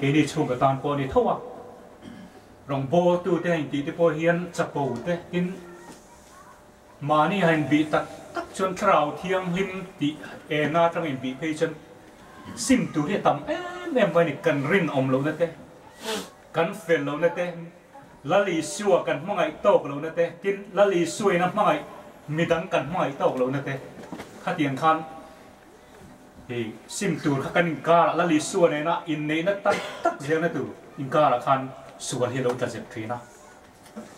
Keini chhungkaw tan pawh a ni tho a, rawngbawltute a intih te pawh hian chapo te tin mahni a inbih tak tak chuan thlarau thianghlim tih ena atanga inbih phei chuan sim tur hi a tam em em mai a ni. Kan rinawm lohna te, kan fel lohna te, Lal Isua kan hmangaih tawk lohna te, tin Lal Isuain a hmangaih midang kan hmangaih tawk lohna te khatiang khan Hei sim tur kha kan inkarah Lal Isua nena inneihna tak tak zelna tur inkarah khan sual hi a lo tla zep thin a.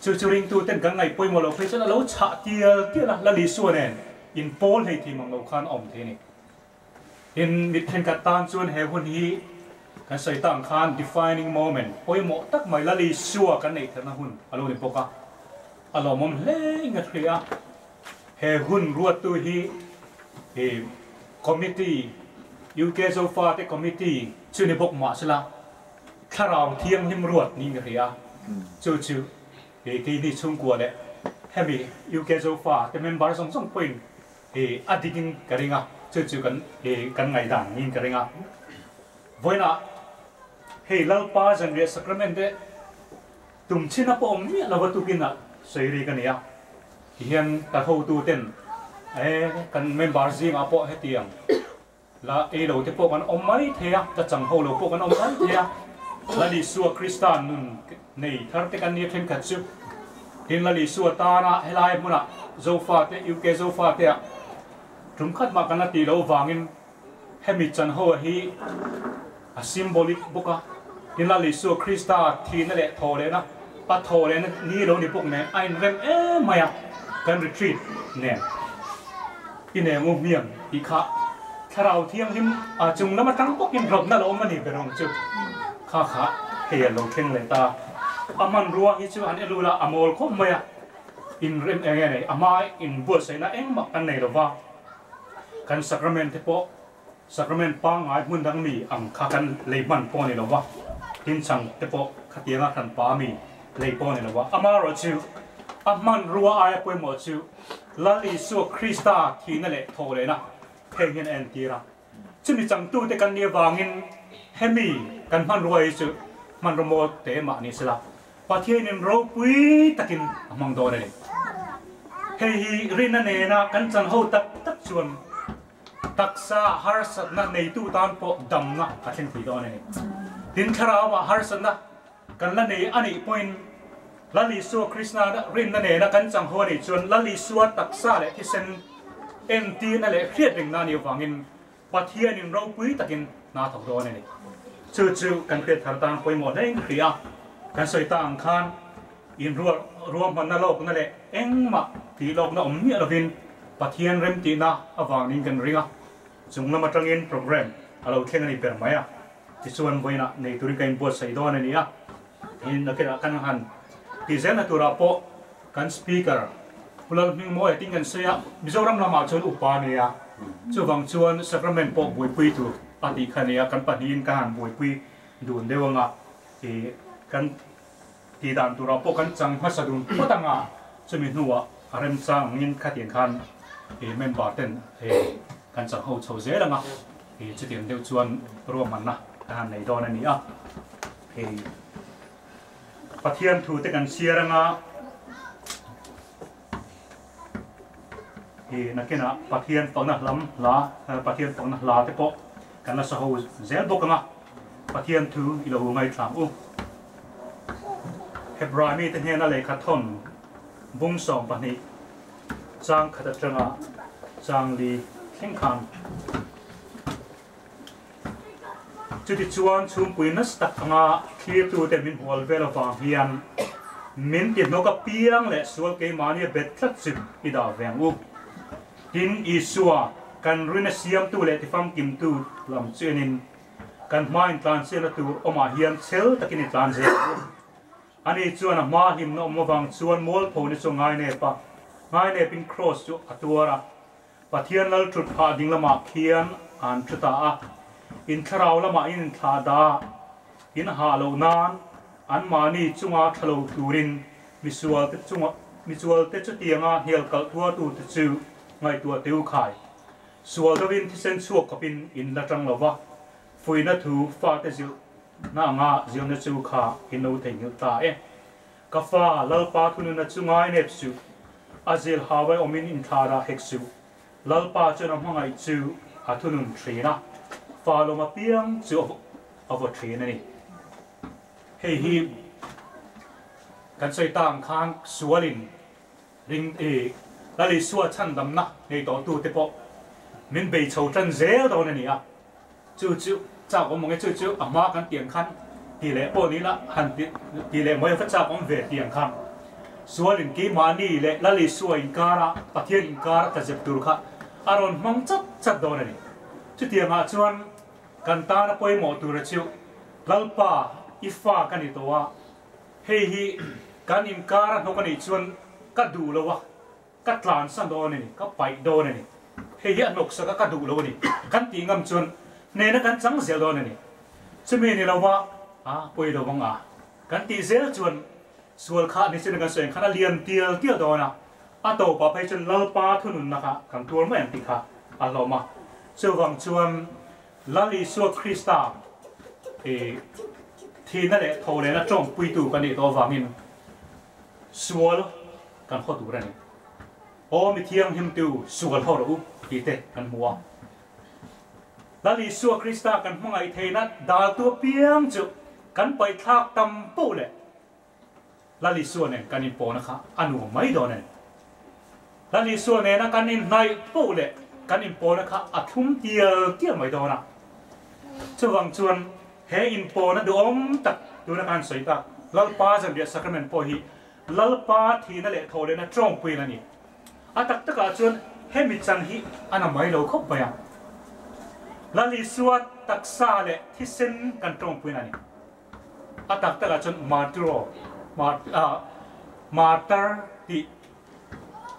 Chu chu ringtuten kan ngaih pawimawh loh phei chuan a lo chhah tial tial a, Lal Isua nen inpawl hlei thei mang lo khan a awm thei a ni. Tin, mit thenkhat tan chuan he hun hi kan sawi ta ang khan defining moment pawimawh tak mai Lal Isua kan neih therna hun a lo ni bawk a, a lawmawm hle in ka hria a. He hun ruattu hi i committee, UK Zofate committee chu ni bawk mah sela thlarau thianghlim ruat niin ka hria a, chu chu i keini chhungkua leh hemi UK Zofate member zawng zawng pawhin i a dikin ka ring a, chu chu kan i kan ngaihdan niin ka ring a. Vawiinah hei Lalpa Zanriah Sacrament te Tum chin a pawh awm miah lova tukin ah sawi rik a ni a, tihian ka hotu ten e kan member zingah pawh hetiang la ei lo te pawh kan awm mai thei a, la chang ho lo pawh kan awm mai thei a, Lal Isua Krista nun nei thar te kan nia thenkhat chu tin Lal Isua tana helai hmunah Zofa te UK Zofa te ah tum khat mah kan la tih loh vangin Hemi chanho hi a symbolic bawk a, tin Lal Isua Krista thihna leh thawhlehna, a thawhlehna ni lo ni bawk nen a inrem em mai a, kan retreat nen i neng u hmiang tih kha Thlarau Thianghlim a chung lam atang bawkin rawtna lo awm a ni ber ang chu. Kha kha hei a lo thleng leh ta. A hmanrua hi chu han en ula a mawl khawp mai a, inrem eng nge nei, a hma inbuatsaihna engmah kan nei lo va. Kan sacrament te pawh sacrament pangngai hmun dang mi ang kha kan lei hman pawh a ni lo va, tinchang te pawh khatianga hran pa mi lei pawh a ni lo va. Amaherawh chu a hmanrua aia pawimawh chu Lal Isua Krista thihna leh thawhlehna heng hian a entir a. Chumi changtute kan nih avangin hemi kan hmanrua hi chu hmanraw maw te mah ni sela, Pathianin ropui takin a hmang dawn a ni. Hei hi rinna nena kan chan ho tak tak chuan taksa harsatna neitu tan pawh damna a thleng thei dawn a ni. Tin, thlarauah harsatna kan la nei a nih pawhin Lal Isua Krishna rinna nena kan chang ho a nih chuan Lal Isua taksa leh thisen entirna leh hriatrengna a nih avangin Pathianin ropui takin hna thawk dawn a ni. Chu chu kan hriat thar tan pawimawh hle in hria a, kan sawi ta ang khan inrual ruahmanna lawkna leh engmah tih lawkna awm miah lovin Pathian remtihna avangin kan ring a, chung lam atangin program a lo thleng a ni ber mai a. Tichuan vawiinah nei turin ka inbuatsaih dawn a ni a, tin nakinah kan han tih zelna turah pawh Kan Speaker Pu Lalhmingmawia tin kan sawi a, Mizoram lamah chuan upa a nei a, chuvang chuan Sacrament pawh buaipui tur a tih kha a ni a, kan pahnihin ka han buaipui dun deuh anga ih kan tih dan turah pawh kan chang hmasa dun phawt anga chumi hnuah a remchang angin khatiang khan ih member ten ih kan chang ho chho zel anga ih chutiang deuh chuan ruahmanna kan han nei dawn a ni a, ih. Pathian thu te kan chhiar anga i nakinah Pathian fakna hlam hla Pathian fakna hla te pawh kan la sa ho zel bawk anga Pathian thu i lo ngaithla ang u. Hebrai mite hnena lehkha thawn bung 12 chang khat atanga chang li thleng khan Chutichuan chhungpui nasa tak anga thlirtute min hual vel avang hian min ti hnawk apiang leh sual keimahnia bet tlat chu i dah ve ang u. Tin, Isua, kan rina siamtu leh tifamkimtu lam chuanin kan hmain tlansialna tur awmah hian chhel takin i tlan zel ang u. Ani chuan a hma hlimna awm avang chuan mualphona chu a ngainep a, ngainepin kraws chu a tuar a. Pathian lal thut phah ding lamah khian an thu ta a, in thlarau lamah in inthlah dah, in hah loh nan anmahni chunga tha lo turin misualte chunga misualte chutianga hnial kalh tuartute chu ngaihtuah teu khai. Sual deuhin thisen chhuak khawpin in la tang lo va, fuihna thu fate zilh. Na anga zirna chu kha in lo theihnghilh ta e. Ka fa, Lalpa thununa chu ngai nep suh, a zil hauai awmin inthla dah hek suh. Lalpa chuan a hmangaih chu a thunun thin a, fa lawm apiang chu a vaw thin a ni. Hei hi kan sawi ta ang khan sualin ring i Lal Isua chhandamna nei tawhtute pawh min bei chho tan zel dawn a ni a. Chu chu chak awm ang e, chu chu a hma kan tiang khan ti leh pawh ni la han ti ti leh mai ava chak awm ve tiang khan. Sualin keimahni leh Lal Isua inkara Pathian inkara tla zep tur kha a rawn hmang chat chat dawn a ni. Chutiangah chuan kan tana pawimawh tura chu Lalpa i fa ka ni tawh a, hei hi kan inkara hnawk a nih chuan ka duh lo a, Ka tlansan dawn a ni, ka paih dawn a ni, hei hi a hnawksak a ka duh lo a ni, kan tih ngam chuan hnena kan chang zel dawn a ni. Chumi ni lova a pawi lo ang a kan tih zel chuan sual kha ni chin kan sawi ang khan a lian tial tial dawn a, a tawpah phei chuan Lalpa thununna kha kan tuar mai ang tih kha a hlawm a. Chuvang chuan Lal Isua Krista i thihna leh tho lehna tawngpuitu kan nih tawh avangin Sual kan haw tur a ni. Aw mi thianghlimtu sual haw rawh u tih te kan hmu a. Lal Isua Krista kan hmangaih theihna daltu apiang chu kan paihthlak tam poh leh Lal Isua nen kan inpawhna kha a nuam mai dawn a ni. Lal Isua nena kan inhnaih poh leh kan inpawhna kha a thlum tial tial mai dawn a. Chuvang chuan He inpawhna duhawm tak tuna kan sawi tak Lalpa Zanriah Sacrament pawh hi Lalpa thihna leh thawhlehna tawngpuiin a ni. A tak takah chuan hemi chan hi a na mai lo khawp mai a. Lal Isua taksa leh thisen kan tawngpuiin a ni. A tak takah chuan martyro, martyr tih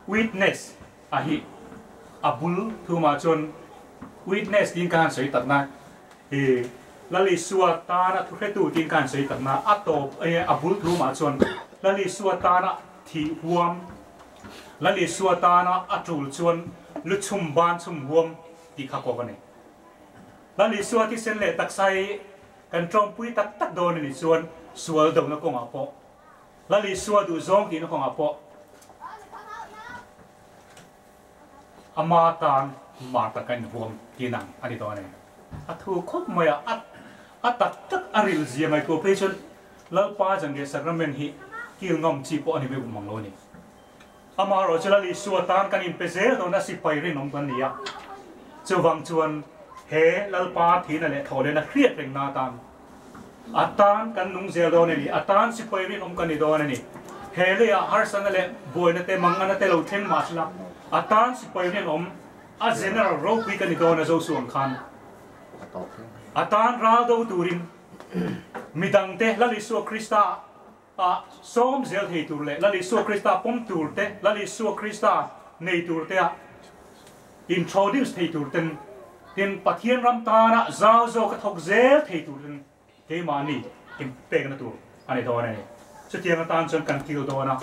witness a hi a bul thumah chuan witness tiin ka han sawi tak na. I Lal Isua tana thuhretu tiin ka han sawi tak na, a tawp e a bul thumah chuan Lal Isua tana thih huam, Lal Isua tana a tul chuan lu chhum ban chhum huam tih kha kawk a ni. Lal Isua thisen leh taksa hi kan tawngpui tak tak dawn a nih chuan sual dona kawngah pawh Lal Isua duhzawng tihna kawngah pawh Ama tan mar tak a inhuam tih nang a ni dawn e. A thu khawp mai a, a tak tak a ril zia ngaihtuah phei chuan Lalpa Zanriah Sacrament hi kil ngam chi pawh a ni meuh mang lo a ni. Amaherawh chu Lal Isua tan kan inpe zel dawn a sipai rinawm kan ni a. Chuvang chuan he Lalpa thihna leh thawhlehna hriat rengna atan A tan kan nung zel dawn a ni. A tan sipai rinawm kan ni dawn a ni. He leiah harsatna leh buaina te, mangana te lo thleng mah sela, a tan sipai rinawm, a general ropui kan ni dawn a Joshua ang khan. A tan ral do turin midangte Lal Isua Krista a sawm zel thei tur leh Lal Isua Krista pawm tur te, Lal Isua Krista nei tur te a introduce thei tur ten, tin Pathian ram tana zau zawk a thawk zel thei tur ten keimahni inpekna tur a ni dawn a ni. Chutiang atan chuan kan kil dawn a,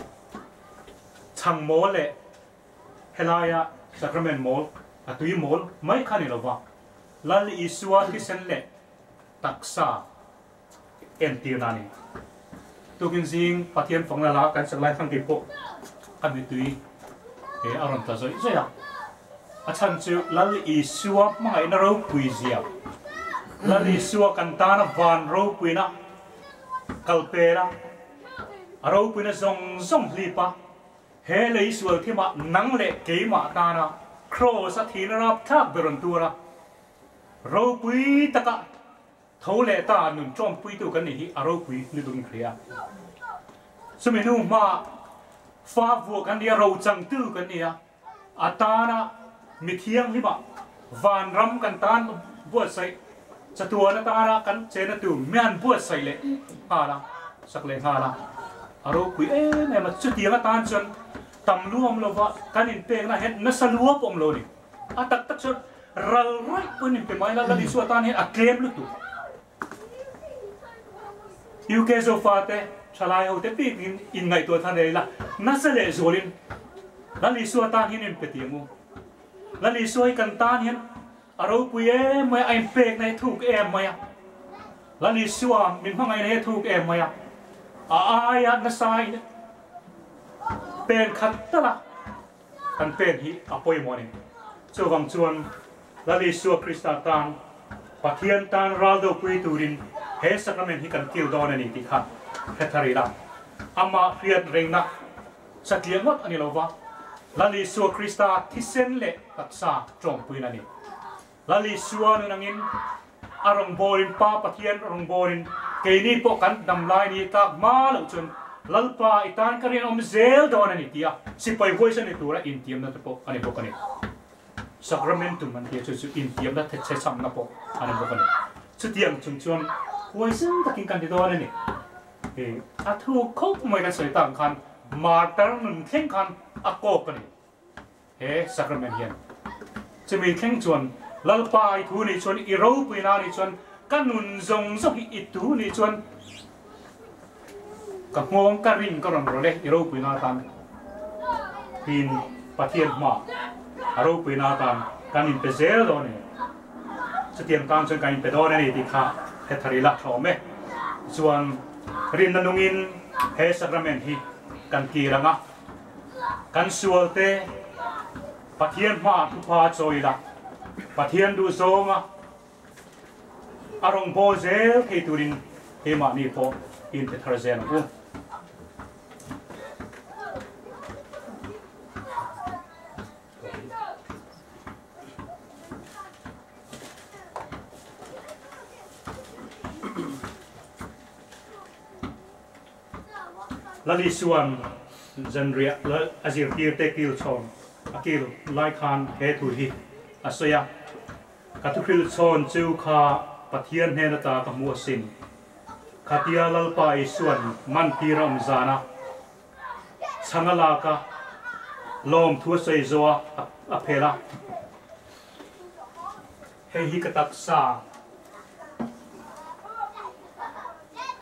chhang mawl leh helaia sacrament mawl, a tui mawl mai kha ni lova, Lal Isua thisen leh taksa, Entirna a ni. Tukin zing Pathian fakna la kan sak lai khan kei pawh ka mittui he a rawn tla zawih zawih a. A chhan chu Lal Isua hmangaihna ropui zia, Lal Isua kan tana van ropuina kal pel a, a ropuina zawng zawng hlip a, he lei sual thimah nang leh keimah tana Kraws a thihna rapthlak ber rawn tur a, ropui taka Tho leh ta nun tawmpuitu kan nih hi a ropui lutuk in ka hria. Chumi hnu hma fa vuah kan ni a, rochangtu kan ni a, a tana mi thianghlimah vanram kan tan buatsaih, chatuan atana kan chena tur mian buatsaih leh nghal a, sak leh nghal a, a ropui em em a. Chutiang atan chuan tam lu awm lova kan inpekna hian nasa luap awm lo a ni. A tak tak chuan ral raih pawhin inpe mai la, Lal Isua tan hian a tlem lutuk. UK Zofa te, thalai ho te bikin inngaihtuah than rei la, nasa leh zualin Lal Isua tan hian inpe ti ang u. Lal Isua hi kan tan hian a ropui em mai a, a inpekna hi thuk em mai a. Lal Isua min hmangaihna hi a thuk em mai a, a aia nasa in pen khat tal a kan pen hi a pawimawh a ni. Chuvang chuan Lal Isua Krista tan Pathian tan ral dopui turin he sacrament hi kan kil dawn a ni tih kha hre thar ila. Amah hriat rengna satliah ngawt a ni lo va, Lal Isua Krista thisen leh taksa tawngpuina a ni. Lal Isua nun angin a rawngbawlin Pa Pathian rawngbawlin keini pawh kan dam lai ni tak hma loh chuan Lalpa i tan ka rian awm zel dawn a ni tia sipai huaisa ni tura intiamna te pawh a ni bawk a ni. Sacramentum an tia chu chu intiamna thetse chhamna pawh a ni bawk a ni. Chutiang chung chuan huaisen takin kan ti dawn a ni. A thu khawp mai kan sawi tak ang khan martar nun thleng khan a kawk a ni. He sacrament hian chumi thleng chuan Lalpa i thu nih chuan i ropuina nih chuan ka nun zawng zawng hi i tu nih chuan ka nghawng ka ring ka rawn rawlh e i ropuina atan tiin Pathian hma a ropuina atan kan inpe zel dawn a ni. Chutiang tan chuan kan inpe dawn a ni tih kha hethar ila tha awm e. Tichuan rinna nungin he sacrament hi kan kir ang a. Kan sualte Pathian hmaah thupa chawi la, Pathian duh zawnga a rawn bawl zel thei turin keimahni pawh inpe thar zel ang u. Lali chuan zanriah a zirtirte kil chhawn a kil lai khan he thu hi a sawi a, Ka thuhril chhawn chu kha Pathian hnen ata ka hmu asin. Khatia Lalpa Isuan man tir a awm zan a, chhang a lak a, lawmthu a sawi zo a, a phel a. Hei hi ka taksa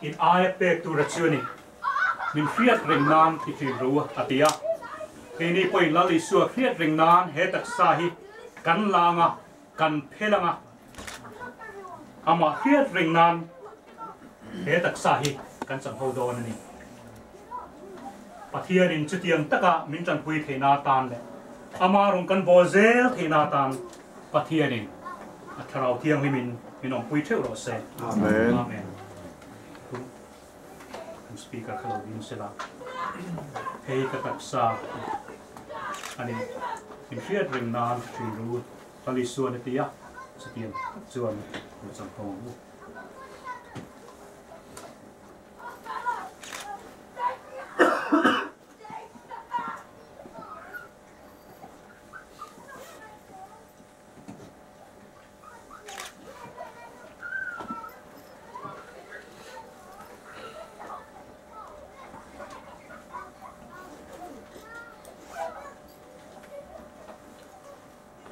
in aia pek tur a chu a ni. Min hriat reng nan ti thin ru a ti a. Keini pawhin Lal Isua hriat reng nan he taksa hi kan lang a, kan phel ang a. Amah hriat reng nan he taksa hi kan chang ho dawn a ni. Pathianin chutiang taka min tanpui theihna atan leh ama rawn kan bawl zel theihna atan Pathianin a Thlarau Thianghlimin min awmpui theuh rawh se. Amen. Amen. Kan speaker kha lo ding sela. Hei ka taksa ani min hriat reng nan thin ru Lal Isuan a ti a, chutiang tak chuan lo chang ho ang u.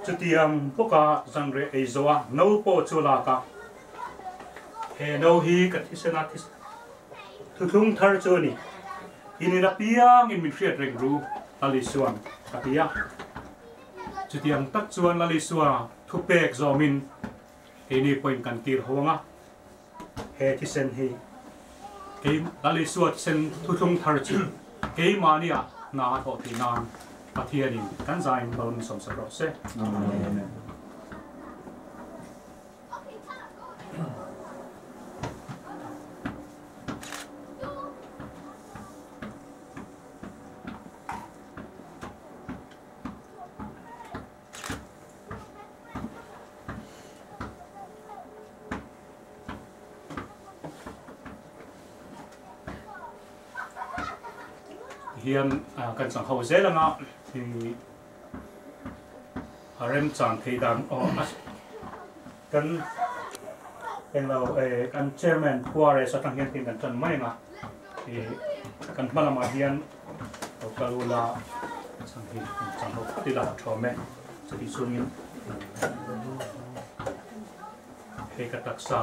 Chutiang bawka zanreh ei zawh a no pawh chu lak a, he no hi ka thisen a thuthlung thar chu a ni. In in apiangin min hriat reng ru, Lal Isua'n a ti a. Chutiang tak chuan Lal Isua thupek zawmin keini pawhin kan kir ho ang a, he thisen hi kei Lal Isua thisen thuthlung thar chu keimahnia hna a thawh theih nan Pathianin kan zain lo min sawmsak rawh se. Amen. Hian kan chang ho zel anga hi a remchang thei dan aw kan englo kan chairman Khuares atang hian tin kan tan mai anga kan hma lamah hian lo kal ula chang hi chang ho phawt ila a thawm e chuti chungin hei ka taksa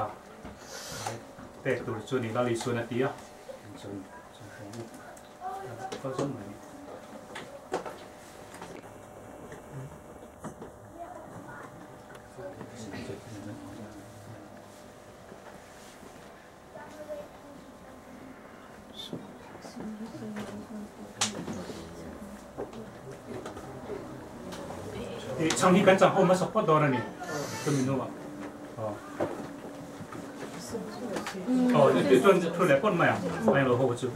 pek tur chu ni Lal Isuan a ti a chuan chang ho kal zawng mai. Chhang hi kan chang ho hmasa phawt dawn a ni chumi hnuah. Aw chuan thu leh phawt mai ang a englo ho chu.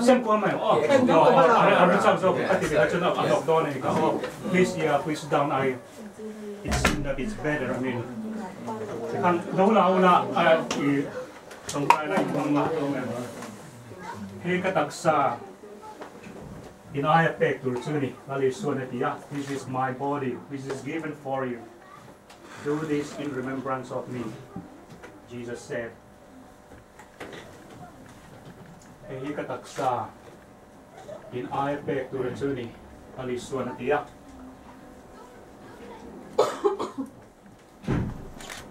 Sem kual mai aw a ri chak zawk a ti ve kha chuan a hlawk dawn a ni kha aw please yeah please down I it seem that it's better I mean tikhan lo la ula i tawngtai la in hmang la hei ka taksa in aia pek tur chu ni Lal Isuan a ti a this is my body which is given for you do this in remembrance of me Jesus said. Hei hi ka taksa in aia pek tur chu ni, Lal Isuan a ti a.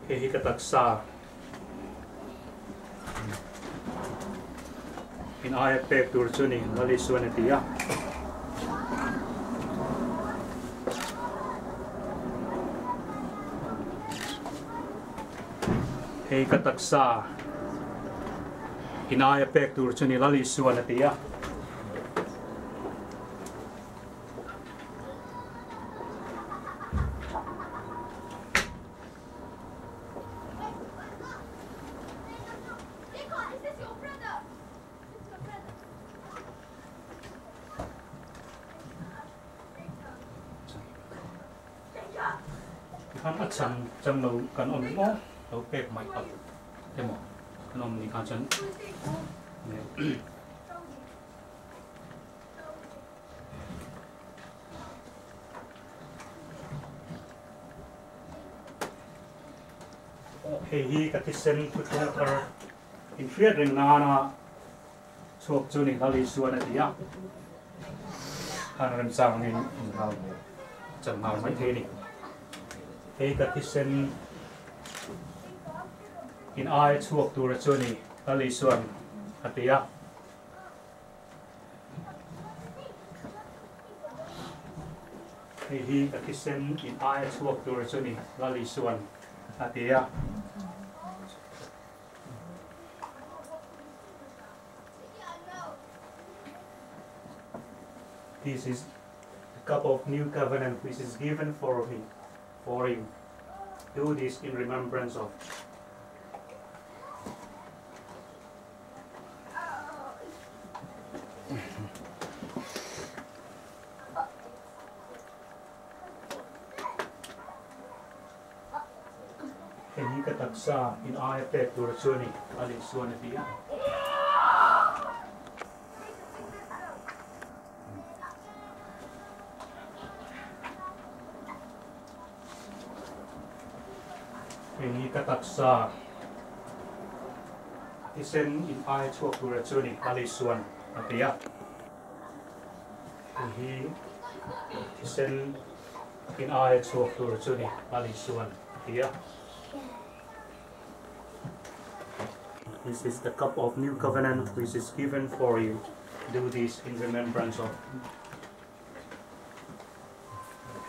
Hei hi ka taksa in aia pek tur chu ni, Lal Isuan a ti a. Hei ka taksa in aia pek tur chu ni Lal Isuan a ti a. Tikhan a chhan chang lo kan awm em aw lo pek mai tak emaw kan awm ni khan chuan Hei hi ka thisen thuthlung thar inhriat reng nana chhuak chu ni Lal Isuan a ti a, khan remchangin inhau chan nghal mai thei a ni. Hei ka thisen in ai chhuak tura chu ni Lal Isuan a ti a. Hei hi ka thisen in aia chhuak tur chu ni Lal Isuan a ti a. This is the cup of new covenant which is given for me, for you. Do this in remembrance of. Hei hi ka taksa in aia pek tur chu a ni, a leh suan a ti a. Hei hi ka taksa thisen in aia chhuak tura chu a ni, a lei suan a ti a. Hei hi thisen in aia chhuak tura chu a ni, a lei suan a ti a. This is the cup of new covenant which is given for you. Do this in remembrance of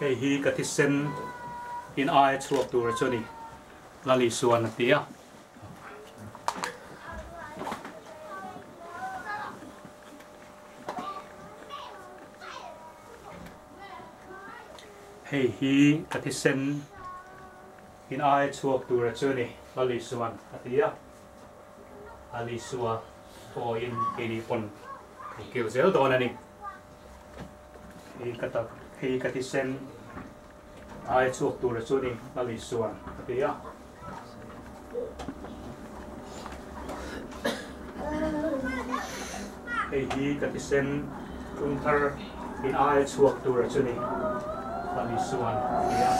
Hei hi ka thisen in aia chhuak tura chu a ni, Lal Isuan a ti a. Hei hi ka thisen in aia chhuak tura chu a ni, Lal Isuan a ti a. Lal Isua pawhin keini pawn kan keu zel dawn a ni. Hei ka tak, hei ka thisen ai chhuak tura chu ni Lal Isuan a ti a. Hei hi ka thisen tum thar in ai chhuak tura chu ni Lal Isuan a ti a.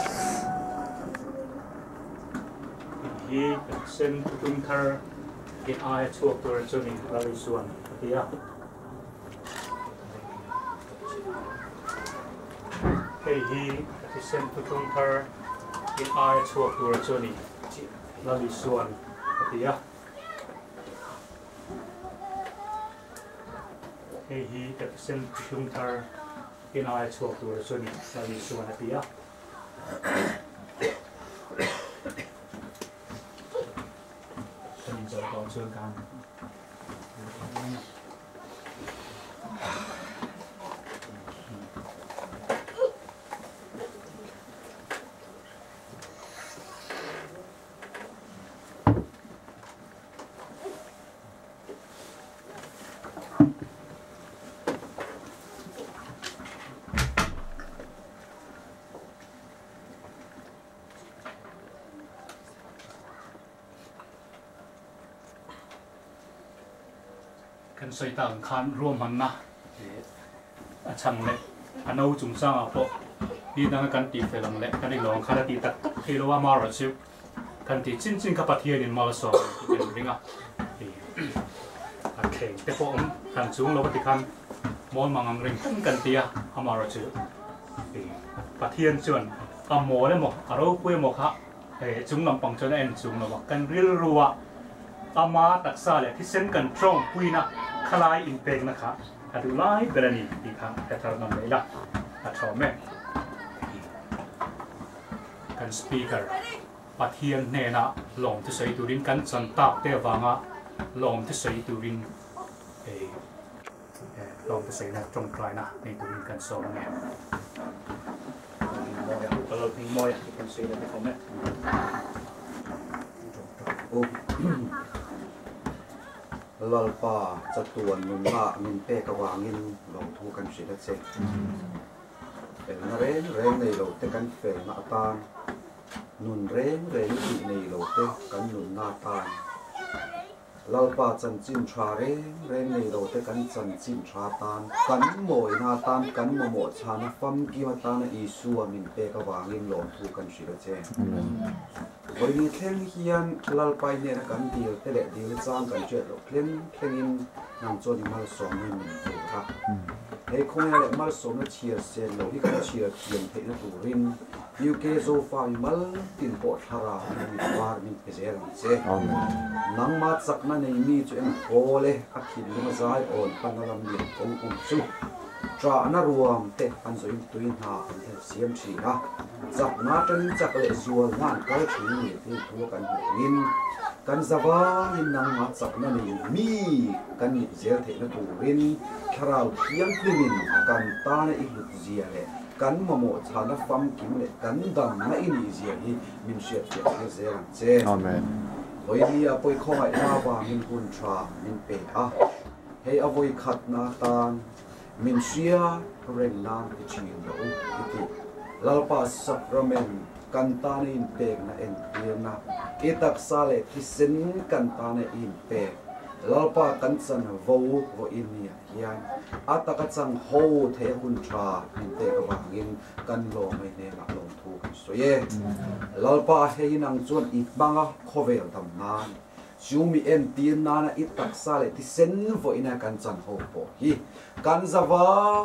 Hei hi ka thisen tum thar in ai chhuak tura chu ni Lal Isuan a ti a. Hei hi ka thisen thuthlung thar in aia chhuak tura chu a ni, Lal Isuan a ti a. Hei hi ka thisen thuthlung thar In aia chhuak tura chu a ni, Lal Isuan a ti a. Kan inzawh tawh chuan ka han Kan sawi tak ang khan ruahmanna a chhang leh a no chungchangah pawh ni danga kan tih fel ang leh kan ilo ang khan a tih tak tak thei lo a, amaherawhchu kan tih chin chin kha Pathianin malsawm ang tih kan ring a, a thleng te pawh awm hran chung lo a ti khan mawl mang ang reng tan kan ti a, amaherawhchu Pathian chuan a mawl emaw a ropui emaw kha chung lampang chuan a en chung lo a, kan rilru a ama taksa leh thisen kan tawngpuina khalai inpekna kha a duh lai ber a ni tih kha ka thar ngam leh ila a tha awm e. Kan Speaker Pathian hnena lawm thusawi turin kan chan tak te avanga lawm thusawi turin lawm thusawina tawngtaina nei turin kan sawm a ni. Lalhmingmawia kan sawi leh bawk awm e. Lalpa chatuan nunna min pek avangin lawmthu kan hrilh a che. Felna reng reng nei lo te kan felna atan, nun reng reng tih nei lo te kan nunna atan, Lalpa chanchin tha reng reng nei lo te kan chanchin tha atan, kan mawina atan, kan mamawh chhana famkim atana Isua min pek avangin lawmthu kan hrilh a che. Vawiin thleng hian Lalpa i hnena kan dil te leh dil chang kan hriat loh thleng thlengin nang chuan i malsawmna hi min hmu a. Hei khawngaih leh malsawmna chhiar sen loh hi kan chhiar thiam theihna turin UK Zofa mi mal tin pawh thlarau in mit var min pe zel ang che. Nangma chakna nei mi chu eng hawl e a thinlung a zai awn pan a lam lian kawng awm chu ṭahna ruam te an zawhin tui hna an hel siam ṭhin a. Chakna atangin chak leh zualna an kal thin a ni tih thu kan hmuh angin kan zavaiin nangmah chakna nei mi kan nih zel theihna turin Thlarau Thianghlimin kan tana i hlut zia leh kan mamawh chhana famkim leh kan damna i nih zia hi min hriatfiah tir zel ang che. Vawinia pawi khawngaihna avangin hun tha min pe a, hei a vawi khatna atan Min hria reng nan ti thin lo i ti. Lalpa Sacrament kan tana inpekna entirna, i taksa leh thisen kan tana i inpek. Lalpa kan chan vo vawiin niah hian a taka chang ho thei a hun tha min pek avangin kan lawm a i hnenah lawmthu kan sawi e. Lalpa hei nang chuan i hmanga khawvel dam nan Chu mi entir nana i taksa leh thisen vawiina kan chan ho pawh hi kan zava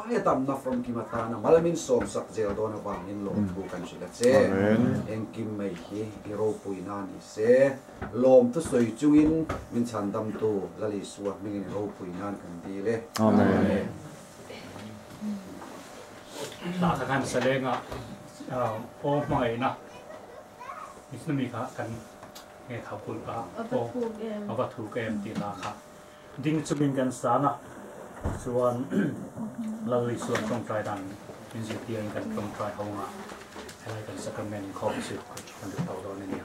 he damna famkim atana malmin sawmsak zel dawn avangin lawmthu kan hrilh a che. Engkim mai hi i ropuina ni se, lawmthu sawi chungin min chhandamtu Lal Isua hmingin i ropui nan kan dil e. Amen. Hla kha khan Salenga aw hmangaihna mi kha kan Nge kha kulh a aw a va thuk em tih hla kha ding chungin kan san a, chuan Lal Isuan tawngtai dan min zirtirin kan tawngtai ho nga helai kan sacrament inkhawm chu kan ri tawh dawn a nia.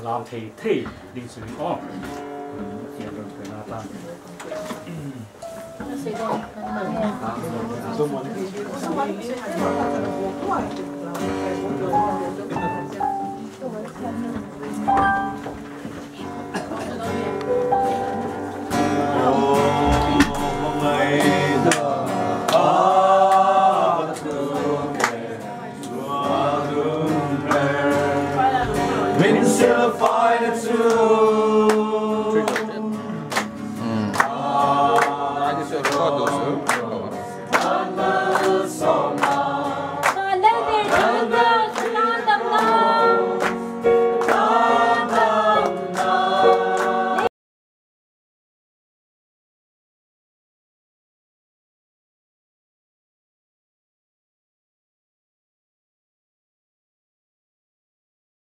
Lam thei thei ding chungin aw Pathian rawn puina atan.